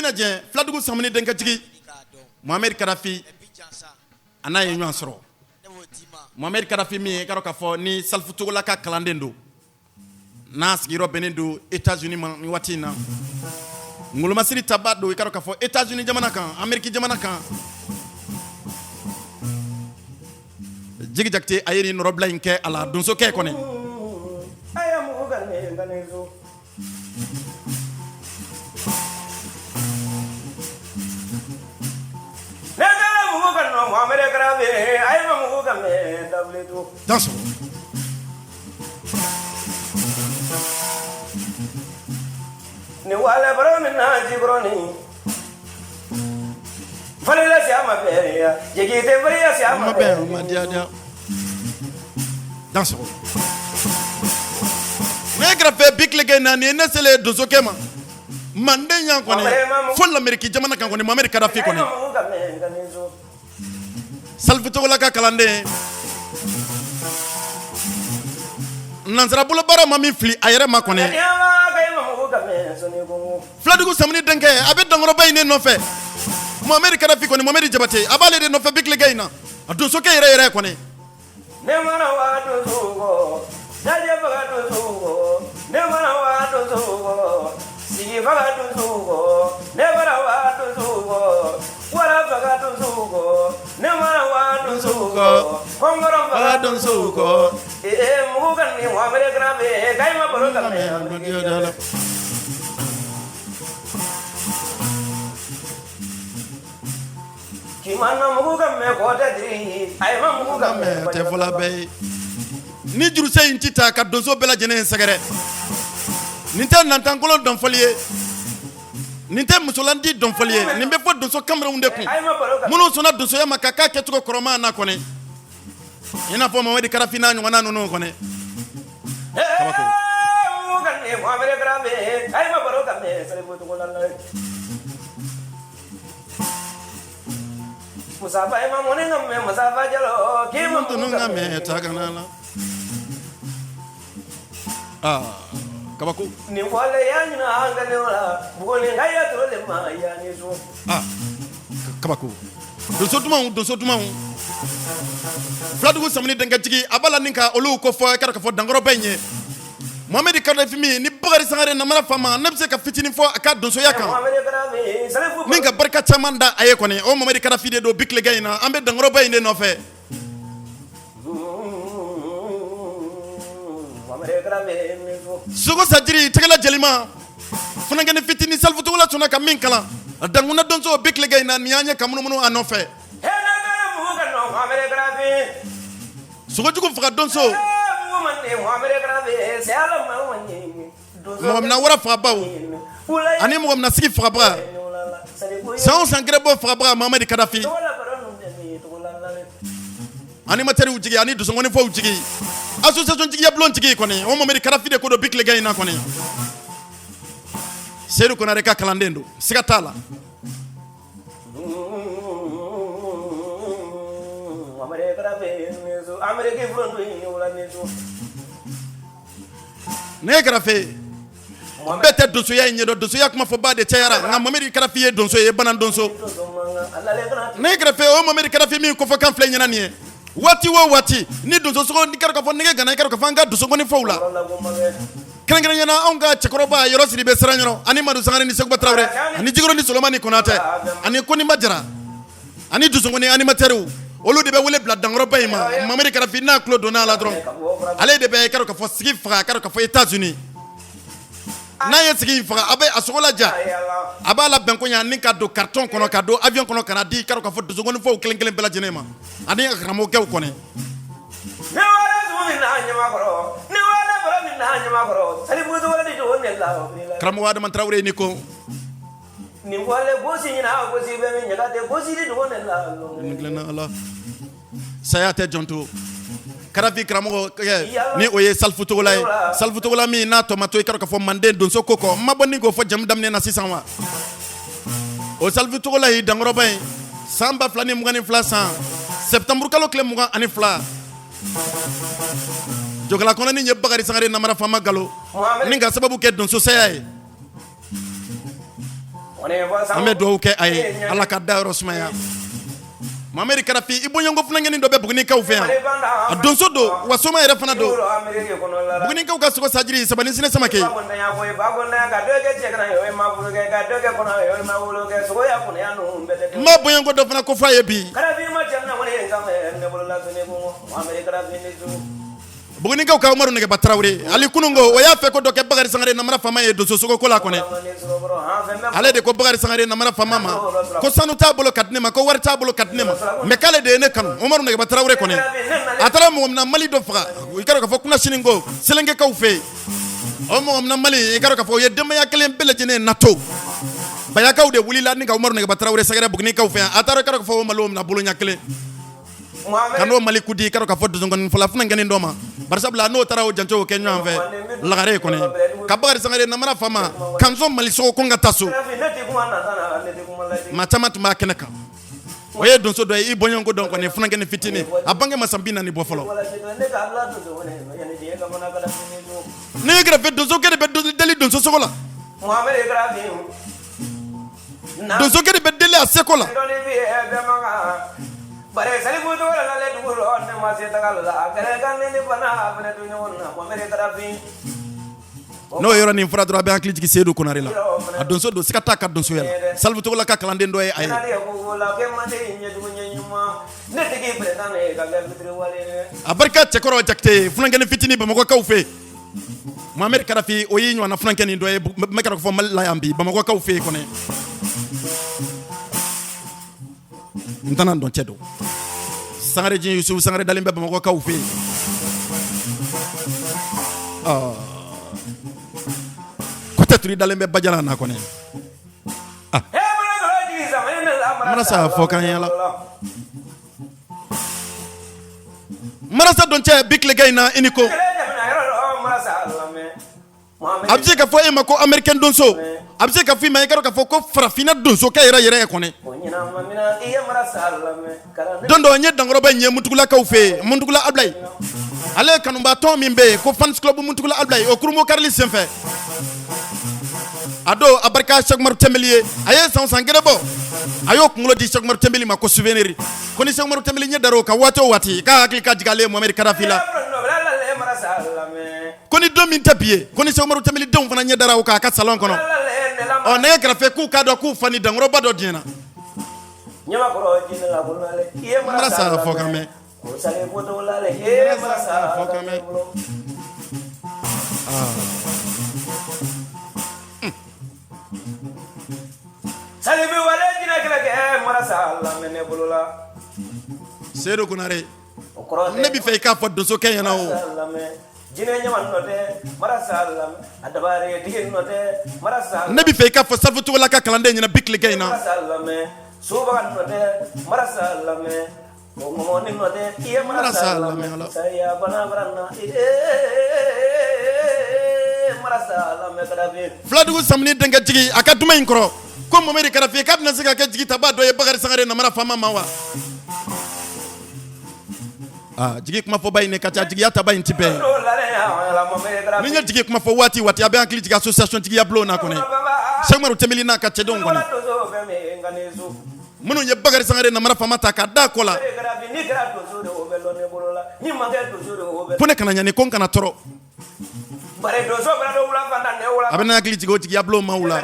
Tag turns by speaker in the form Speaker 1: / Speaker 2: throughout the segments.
Speaker 1: bɛna jɛ Filadugu Samuni denkɛtigi Mohamed Kadafi, a n'a ye ɲɔgɔn sɔrɔ. Mohamed Kadafi min ye, i k'a dɔn k'a fɔ ni Salifu Togola ka kalanden don, n'a sigiyɔrɔ bɛnnen don États-Unis ma nin waati in na, ngolomasiri taba don, i k'a dɔn k'a fɔ États-Unis jamana kan, Amérique jamana kan. Jigi Jakite, a ye nin nɔrɔbila in kɛ a la donsokɛ kɔni.
Speaker 2: Ni wala min na jikɔrɔnin falila siya ma bɛn ya jigi tɛ fariya siya ma bɛn
Speaker 1: ma diya diya dansɔgɔ ne kɛrɛfɛ bi tile kɛ na nin ye ne selen donsokɛ ma manden yan kɔni, fo lameriki jamana kan kɔni. Mohamed Kadafi kɔni, Salifu Togola ka kalanden, nansara bolo baara ma min fili a yɛrɛ ma kɔni. Filadugu Samuni denkɛ, a bɛ dankɔrɔba in de nɔfɛ. Mohamed Kadafi kɔni, Mohamed Jabate, a b'ale de nɔfɛ bi tile in na, a donsokɛ yɛrɛ yɛrɛ kɔni.
Speaker 2: Ne mana wa donso kɔ, dajɛ faga donso kɔ, ne mana wa donso kɔ, sigi faga donso kɔ, ne mana wa donso kɔ, wara faga donso kɔ, ne mana wa donso kɔ, kɔnkɔrɔ faga donso kɔ, ee mugu ka ni Mohamed Kadafi, kayi ma baro ka mɛn.
Speaker 1: Tɛ fɔla bɛɛ ye ni juruse in tɛ taa ka donso bɛɛ lajɛlen sɛgɛrɛ. Nin tɛ nantankolon dɔnfɔli ye, nin tɛ musolandi dɔnfɔli ye, nin bɛ fɔ donso kamalenw de kun, minnu sɔnna donsoya ma ka k'a kɛcogo kɔrɔma na kɔni, i n'a fɔ Mohamed Kadafi n'a ɲɔgɔnna ninnu kɔni. La kabako.
Speaker 2: Nin fɔlen ya ɲina an la buguni ma yanni so.
Speaker 1: Kabako, donso dumanw, donso dumanw, Filadugu Samuni denkɛtigi, a b'a la ni ka olu ko fɔ, i k'a dɔn k'a fɔ dankɔrɔba in ye Mohamed Kadafi min ni Bakari Sangare namara faama, ne bɛ se ka fitinin fɔ a ka donsoya kan min ka barika caman da a ye kɔni. O Mohamed Kadafi de don bi tilegan in na, an bɛ dankɔrɔba in de nɔfɛ. Sogo sajiri tɛgɛla jelima funankɛnin fitinin, Salifu Togola sɔnna ka min kalan, a dankunna donso bi tilegan in na, nin y'an ye ka munumunu a nɔfɛ. Sogojugu faga donso, mɔgɔ mina wara fagabaw ani mɔgɔ mina sigi fagabaga, san o san gɛrɛbɔ fagabaga, Mohamed Kadafi, animatɛriw jigi ani donsokɔnifɔw jigi, association jigiya bulon jigi kɔni, o Mohamed Kadafi de ko don bi tilegan in na kɔni. Seyidu Konare ka kalanden don, siga t'a la. Ne kɛrɛfɛ bɛɛ tɛ donsoya in ɲɛdɔn, donsoya kuma fɔba de cayara, nka Mohamed Kadafi ye donso ye, bana donso. Ne kɛrɛfɛ, o Mohamed Kadafi min kofɔ kan filɛ ɲɛna nin ye, waati o waati ni donso sogo i k'a dɔn k'a fɔ nɛgɛ gana, i k'a dɔn k'a fɔ an ka donsokɔnifɔw la, kɛrɛnkɛrɛnya na anw ka cɛkɔrɔba Yɔrɔ Sidibe Siranyɔrɔ ani Madu Sangare ni Sekuba Tarawele ani Jikɔrɔni Solomani Konatɛ ani Koniba Jara ani donsokɔni animatɛriw, olu de bɛ wele bila dankɔrɔba in ma. Mohamed Kadafi n'a tulo donna a la dɔrɔn, ale de bɛ i k'a dɔn k'a fɔ sigi faga, k'a dɔn k'a fɔ États-Unis. N'a ye sigi in faga, a bɛ a sogo laja, a b'a labɛn ko ɲa ni ka don carton kɔnɔ, ka don avion kɔnɔ, ka na di i k'a dɔn k'a fɔ donsokɔnifɔw kelen kelen bɛɛ lajɛlen ma ani karamɔgɔkɛw kɔni. Karamɔgɔ Adama Tarawele ni ko
Speaker 2: nin gosi gosi bɛ gosi
Speaker 1: ala saya tɛ jɔn to. Kadafi karamɔgɔ ni o ye Salifu Togola ye, Salifu Togola min n'a tɔ ma to i k'a dɔn k'a fɔ manden donso ko kɔ, n ma bɔ ni k'o fɔ jamu daminɛ na sisan wa. O Salifu Togola ye dankɔrɔba ye, san 2022 san septembre kalo tile 22, jɔkala kɔnɔni ye Bakari Sangare namara faama galo ni ka sababu kɛ donso saya ye. An bɛ dugawu kɛ a ye, Ala ka dayɔrɔ sumaya. Mohamɛdi Karafi, i bɔɲɔgɔnko funankɛnin dɔ bɛ Bugunikaw fɛ yan, a donso don wa soma yɛrɛ fana don. Bugunikaw ka sogo sajiri sabani sinɛ Samakɛ. N b'a bɔɲɔgɔnko dɔ fana ko fɔ a ye bi. Bugunikaw ka Umaru Nɛgɛba Tarawele, hali kunun ko o y'a fɛ ko dɔ kɛ Bakari Sangare namara faama ye donso sogo ko la kɔnɛ. Ale de ko Bakari Sangare namara faama ma ko sanu t'a bolo ka di ne ma, ko wari t'a bolo ka di ne ma, mais k'ale de ye ne kanu. Umaru Nɛgɛba Tarawele kɔnɛ, a taara mɔgɔ min na Mali dɔ faga, i k'a dɔn k'a fɔ kunasini ko Selenkekaw fɛ yen, o mɔgɔ min na Mali, i k'a dɔn k'a fɔ o ye denbaya kelen bɛɛ lajɛlen nato. Bayakaw de wulila ni ka Umaru Nɛgɛba Tarawele sɛgɛrɛ Bugunikaw fɛ yan. A taara, i k'a dɔn k'a fɔ o Mali mina boloɲɛ kelen ka n'o Mali kudi, i k'a dɔn k'a fɔ donsonkɔni fɔla funankɛnin dɔ ma. Barisabula n'o taara o jancow kɛ ɲɔgɔn fɛ lagare kɔnɔ ka Bakari Sangare namara faama kanso Mali sogo ko n ka taa so, maa caman tun b'a kɛnɛ kan. O ye donso dɔ ye, i bɔɲɔgɔnko dɔn kɔni, funankɛnin fitinin, a bange ma san 40 bɔ fɔlɔ. N'i ye kɛrɛfɛ donsokɛ de bɛ deli donso sogo la, donsokɛ de bɛ deli a seko la. N'o yɔrɔ nin fɔra dɔrɔn, a bɛ hakili jigin Seyidu Konare la. A donso don, siga t'a ka donsoya la. Salifu Togola ka kalanden dɔ ye a ye. A barika cɛkɔrɔ Jakite, funankɛnin fitinin Bamakɔkaw fɛ. Mohamed Karafi, o y'i ɲɔgɔnna funankɛnin dɔ ye n bɛ ka fɔ Mali la yan bi, Bamakɔkaw fɛ yen kɔnɛ. N tɛna dɔn cɛ don. Sangare Jin Yusufu Sangare dalen bɛ Bamakɔkaw fɛ yen. Kɔtɛ Turi dalen bɛ Bajala na kɔnɛ. Marasa fɔ kan yala. Marasa dɔn cɛ bi tilegan in na i ni ko. A bɛ se ka fɔ e ma ko américain donso, a bɛ se ka fɔ i ma, i k'a dɔn k'a fɔ ko farafinna donsokɛ yɛrɛ yɛrɛ ye kɔnɛ. Don dɔ n ye dankɔrɔba in ye Muntugulakaw fɛ yen, Muntugula Abulayi, ale ye kanubaatɔn min bɛ yen ko fans club Muntugula Abulayi, o kurunbon karili senfɛ a don, a barika Sɛkumaru Tɛnbeli ye, a ye san san gɛrɛ bɔ, a y'o kunkolo di Sɛkumaru Tɛnbeli ma ko souvenir, ko ni Sɛkumaru Tɛnbeli ɲɛ dar'o kan waati o waati, k'a hakili ka jigin ale Mohamɛdi Kadafi la. Ko ni don min tɛ bi ye, ko ni Sɛkumaru Tɛnbeli denw fana ɲɛ dara o kan a ka salon kɔnɔ, ɔ nɛgɛ kɛrɛfɛ, k'u k'a dɔn k'u fa ni dankɔrɔba dɔ diɲɛna. Marasa fɔ kan mɛn. Marasa fɔ kan mɛn. Seyidu Konare, ne bɛ fɛ i k'a fɔ donsokɛ ɲɛna o. Ne bɛ fɛ i k'a fɔ Salifu Togola ka kalanden ɲɛna bi tilegan in na. Filadugu Samini denkɛ jigi a ka duman in kɔrɔ ko Mohamɛdi Karafi, k'a bɛna se ka kɛ jigi tabaa dɔ ye Bakari Sangare namara faama ma wa? Aa, jigi kuma fɔba in ne ka ca, jigiya taba in ti bɛn. Ni n ye jigi kuma fɔ waati waati, a bɛ hakili jigin association jigiya bulon na kɔnɔ, Sɛkumaru Tɛnbeli n'a ka cɛdenw kɔnɔ, minnu ye Bakari Sangare namara faama ta k'a da kɔ la ko ne kana ɲani, ko n kana tɔɔrɔ. A bɛ ne hakili jigin o jigiya bulon maaw la.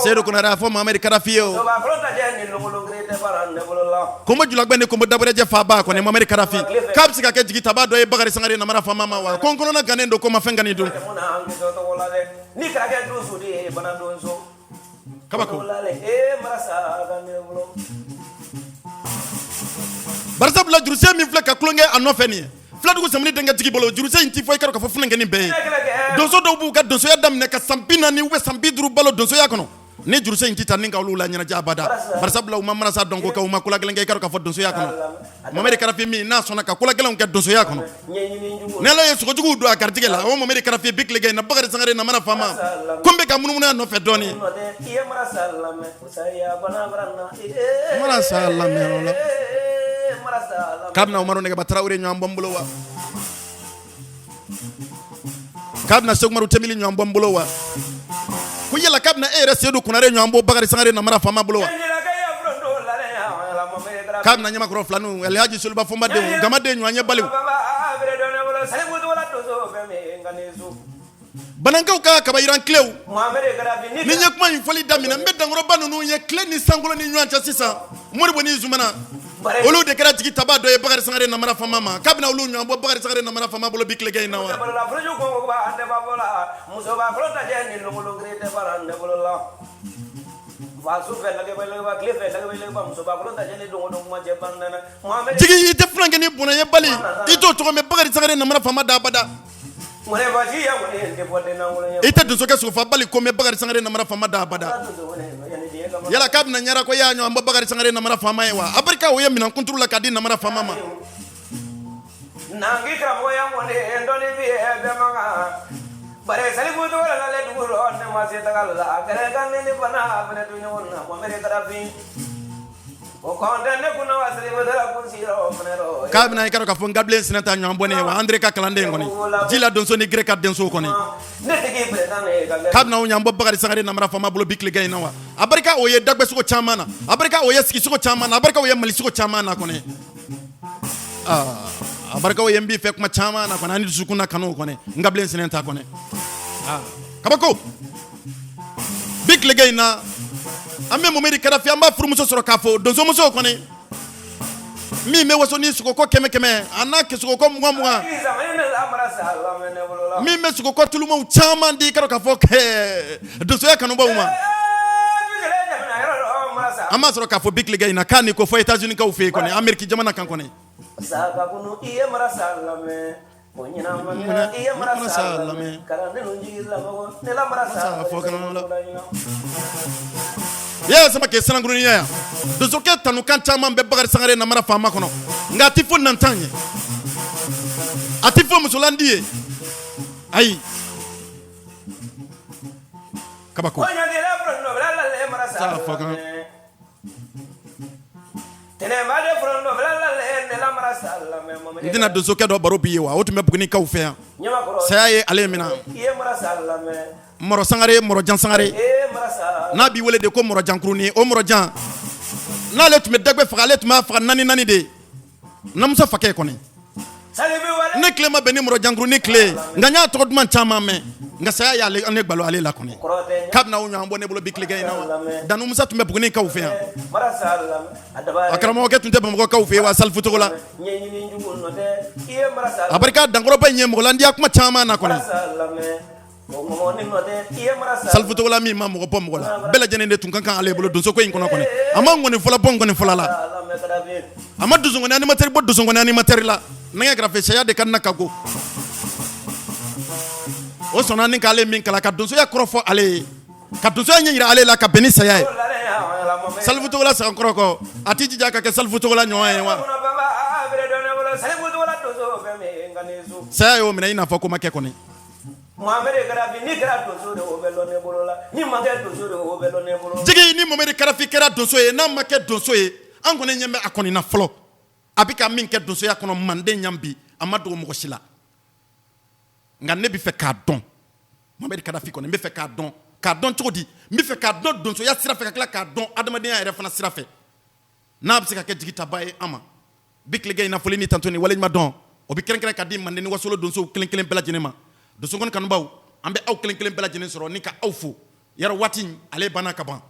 Speaker 1: Seyidu Konare a fɔ Mohamɛdi Kadafi ye o Komo Julagbɛ ni Komo Dabɔrɛjɛ faaba kɔni, Mohamɛdi Kadafi, k'a bɛ se ka kɛ jigi tabaa dɔ ye Bakari Sangare namara faama ma wa? Ko n kɔnɔna gannen don, ko n ma fɛn kani dun. Kabako barisabula juruse min filɛ ka tulonkɛ a nɔfɛ nin ye Filadugu Samini denkɛ jigi bolo, juruse in ti fɔ i k'a dɔn k'a fɔ funankɛnin bɛɛ ye. Donso dɔw b'u ka donsoya daminɛ ka san 40 ou bien san 50 balo donsoya kɔnɔ, ni juruse in ti ta ni ka olu la ɲɛnajɛ abada. Barisabula u ma marasa dɔn ko kɛ, u ma kolagɛlɛn kɛ i k'a dɔn k'a fɔ donsoya kɔnɔ. Mohamɛdi Karafi min n'a sɔnna ka kolagɛlɛnw kɛ donsoya kɔnɔ, ni Ala ye sogojuguw don a garijɛgɛ la, o Mohamɛdi Karafi bi tilegan in na, Bakari Sangare namara faama, ko n bɛ ka munumunu a nɔfɛ dɔɔnin. Marasa lamɛn o la, k'a bɛna Umaru Nɛgɛba Tarawele ɲɔgɔn bɔ n bolo wa? K'a bɛna Sɛkumaru Tɛnbeli ɲɔgɔn bɔ n bolo wa? Ko Yala k'a bɛna e yɛrɛ Seyidu Konare ɲɔgɔn bɔ Bakari Sangare namara faama bolo wa? K'a bɛna ɲamakɔrɔ filaninw, Alhaji Soliba Fɔnba denw, Gamaden ɲɔgɔn ye baliw. Banankaw ka kabayiran kilew, ni n ye kuma in fɔli daminɛ, n bɛ dankɔrɔba ninnu ye tile ni sankolo ni ɲɔgɔn cɛ sisan. Moribo ni Zumana, olu de kɛra jigi taba dɔ ye Bakari Sangare namara faama ma. K'a bɛna olu ɲɔgɔn bɔ Bakari Sangare namara faama bolo bi tilegan in na wa? Jigi, i tɛ funankɛ ni bɔnɛ ye bali, i t'o tɔgɔ mɛn Bakari Sangare namara faama da abada. I tɛ donsokɛ sogofa bali ko mɛn Bakari Sangare namara faama da abada. Yala k'a bɛna ɲara ko y'a ɲɔgɔn bɔ Bakari Sangare namara faama ye wa? A barika o ye minɛn kunturu la k'a di namara faama ma. K'a bɛna i ka dɔn k'a fɔ n kabilen sinata ɲɔgɔn bɔ ne ye wa? Andre ka kalanden kɔni, ji la donso ni gere ka denso kɔni, k'a bɛna o ɲɔgɔn bɔ Bakari Sangare namara faama bolo bi tilegan in na wa? A barika o ye dagbɛsogo caman na, a barika o ye sigisogo caman na, a barika o ye malisogo caman na kɔni. A barika o ye n b'i fɛ kuma caman na kɔni, ani dusukun na kanu kɔni, n kabilen sinata kɔni. Kabako bi tilegan in na, an bɛ Mohamɛdi Kadafi, an b'a furumuso sɔrɔ k'a fɔ donsomuso kɔni min bɛ waso ni sogoko kɛmɛ kɛmɛ, a n'a sogoko mugan mugan, min bɛ sogoko tulumaw caman di, i ka dɔn k'a fɔ donsoya kanubaw ma. An b'a sɔrɔ k'a fɔ bi tilegan in na k'a ni ko fɔ États-Unis kaw fɛ yen kɔni, Amérique jamana kan kɔni. Ye sama kɛ sankurunya yan. Donsokɛ tanukan caman bɛ Bakari Sangare namara faama kɔnɔ, nka a tɛ fɔ nantan ye, a tɛ fɔ musolandi ye, ayi, kabako. N tɛna donsokɛ dɔ baro bi ye wa? O tun bɛ Bugunikaw fɛ yan. Saya ye ale minɛ. Mɔrɔ Sangare, Mɔrɔjan Sangare, n'a b'i wele de ko Mɔrɔjankurunin. O Mɔrɔjan n'ale tun bɛ dagbɛ faga, ale tun b'a faga naani naani de ye. Namusa fakɛ kɔni, ne tile ma bɛn ni Mɔrɔjankurunin tile, nka n y'a tɔgɔ duman caman mɛn, nka saya y'ale ne gbalo ale la kɔni. K'a bɛna o ɲɔgɔn bɔ ne bolo bi tilegan in na wa? Danu Musa tun bɛ Bugunikaw fɛ yan. A karamɔgɔkɛ tun tɛ Bamakɔkaw fɛ yen wa? Salifu Togola, a barika dankɔrɔba in ye mɔgɔlandiya kuma caman na kɔni. Salifu Togola min ma mɔgɔ bɔ mɔgɔ la, bɛɛ lajɛlen de tun ka kan ale bolo donsoko in kɔnɔ kɔni. A ma nkɔni fɔla bɔ nkɔni fɔla la, a ma donsokɔni animateur bɔ donsokɔni animateur la. Nɛgɛ kɛrɛfɛ saya de ka na ka go o sɔnna ni k'ale min kalan ka donsoya kɔrɔ fɔ ale ye, ka donsoya ɲɛ jira ale la ka bɛn ni saya ye. Salifu Togola sagankɔrɔ kɔ, a t'i jija ka kɛ Salifu Togola ɲɔgɔn ye wa? Saya y'o minɛ i n'a fɔ ko ma kɛ kɔni. Jigi, ni Mohamɛdi Kadafi kɛra donso ye, n'a ma kɛ donso ye, an kɔni ɲɛ bɛ a kɔni na fɔlɔ. A bɛ ka min kɛ donsoya kɔnɔ manden yan bi, a ma dogo mɔgɔ si la. Nka ne bɛ fɛ k'a dɔn Mohamɛdi Kadafi kɔni, n bɛ fɛ k'a dɔn. K'a dɔn cogo di? N bɛ fɛ k'a dɔn donsoya sira fɛ, ka tila k'a dɔn adamadenya yɛrɛ fana sira fɛ, n'a bɛ se ka kɛ jigitaba ye an ma bi tilegan in na. Foli ni tanto ni waleɲuman dɔn, o bɛ kɛrɛnkɛrɛn ka di manden ni wasolo donsow kelen kelen bɛɛ lajɛlen ma. Donsokɔni kanubaw, an bɛ aw kelen kelen bɛɛ lajɛlen sɔrɔ ni ka aw fo. Yɔrɔ waati in ale banna ka ban.